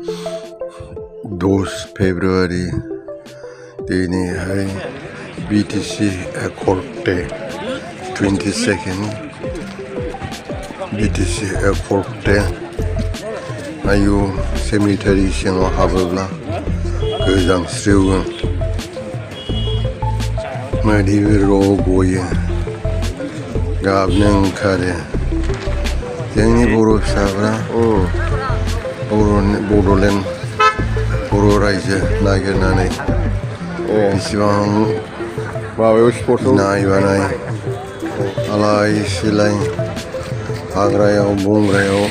2 Februari दिनैहाय BTC Accord Day 22nd BTC Accord Day आयु सेमिटारि सिङाव हाबोब्ला गोजांस्रिवो मोदैबो गयो गाबनो ओंखारो जोंनि बर' फिसाफ्रा बड'लेण्ड बर' रायजो नागिरनानै बेसेबां गिनाय बानाय आलाय सिलाय हाग्रायाव बंग्रायाव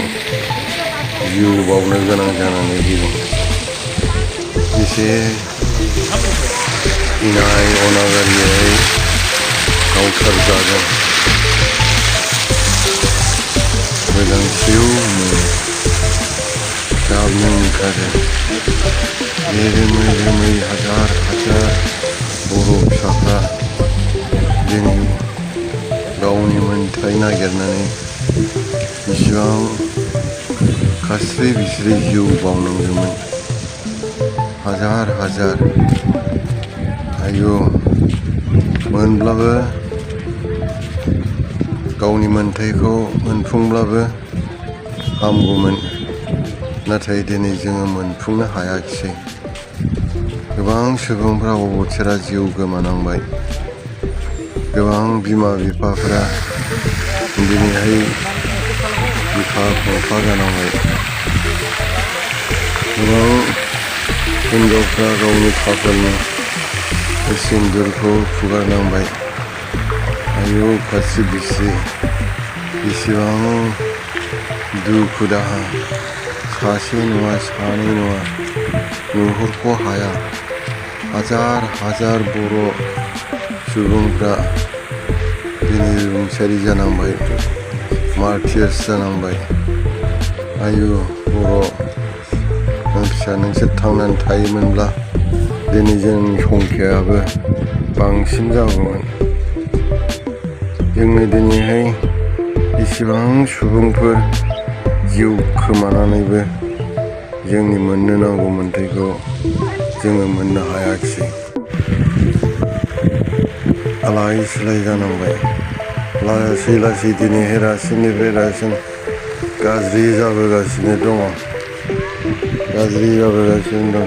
जिउ बावनो गोनां जानानै फैदों। एसे इनाय अनागारियै गावथारजागोन गोजांस्रिवनो गाबनो ओंखारो रोमै हाजार बर' फिसाफ्रा दिनै गावनि मोन्थाय नागिरनानै बेसेबां खास्रि बिस्रि जिउ बावनांदोंमोन हाजार आयु मोनब्लाबो गावनि मोन्थायखौ मोनफुंब्लाबो हामगौमोन नाथाय दिनै जोङो मोनफुंनो हायाखिसै। गोबां सुबुंफ्रा अबथिरा जिउ गोमानांबाय गोबां बिमा बिफाफोरा दिनैहाय बिखा खंखा जानांबाय गोबां हिनजावफ्रा गावनि खाफालनि सिन्दुरखौ फुगारनांबाय आयु खास्रि बिस्रि बेसेबां दुखु दाहा सासे नङा सानै नङा नुहुरख' हाया हाजार बर' सुबुंफ्रा दिनै रुंसारि जानांबाय मार्टिर्स जानांबाय आयु बर' फिसा नोंसोर थांनानै थायोमोनब्ला दिनै जोंनि संख्यायाबो बांसिन जागौमोन। जोङो दिनैहाय इसिबां सुबुंफोर जिउ खोमानानैबो जोंनि मोननो नांगौ मोन्थायखौ जोङो मोननो हायाखिसै आलाय सिलाय जानांबाय लासै दिनैहाय रासिननिफ्राय रासिन गाज्रि जाबोगासिनो दं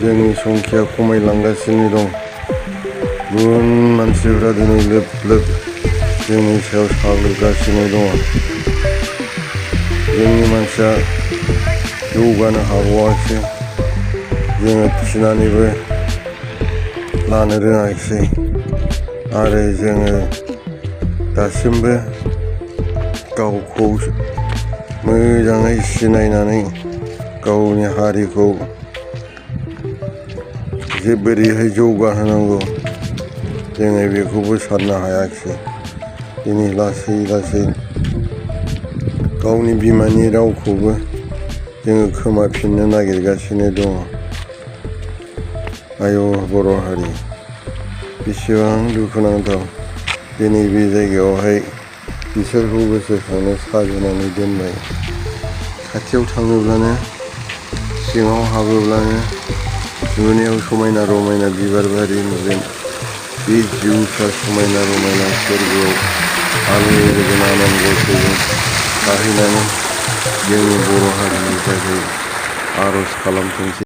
जोंनि संख्या खमायलांगासिनो दं गुबुन मानसिफ्रा दिनै लोब जोंनि सायाव साग्लोबगासिनो दङ जोंनि मानसिया जौगानो हाबावाखिसै जोङो थिनानैबो लानो रोङाखिसै आरो जोङो दासिमबो गावखौ मोजाङै सिनायनानै गावनि हारिखौ जे बोरैहाय जौगाहोनांगौ जोङो बेखौबो साननो हायाखिसै दिनै लासै गावनि बिमानि रावखौबो जोङो खोमाफिननो नागिरगासिनो दङ। आयु बर' हारि बेसेबां दुखुनांथाव दिनै बे जायगायावहाय बिसोरखौ गोसोखांनो साजायनानै दोनबाय खाथियाव थाङोब्लानो सिङाव हाबोब्लानो नुनायाव समायना रमायना बिबार बारि नुगोन बे जिउफ्रा समायना रमायना फोरबोआव आलो गोजोन आनान गसाइजों थाहैनानै जोंनि बर' हारिनि थाखाय आर'ज खालामथोंसै।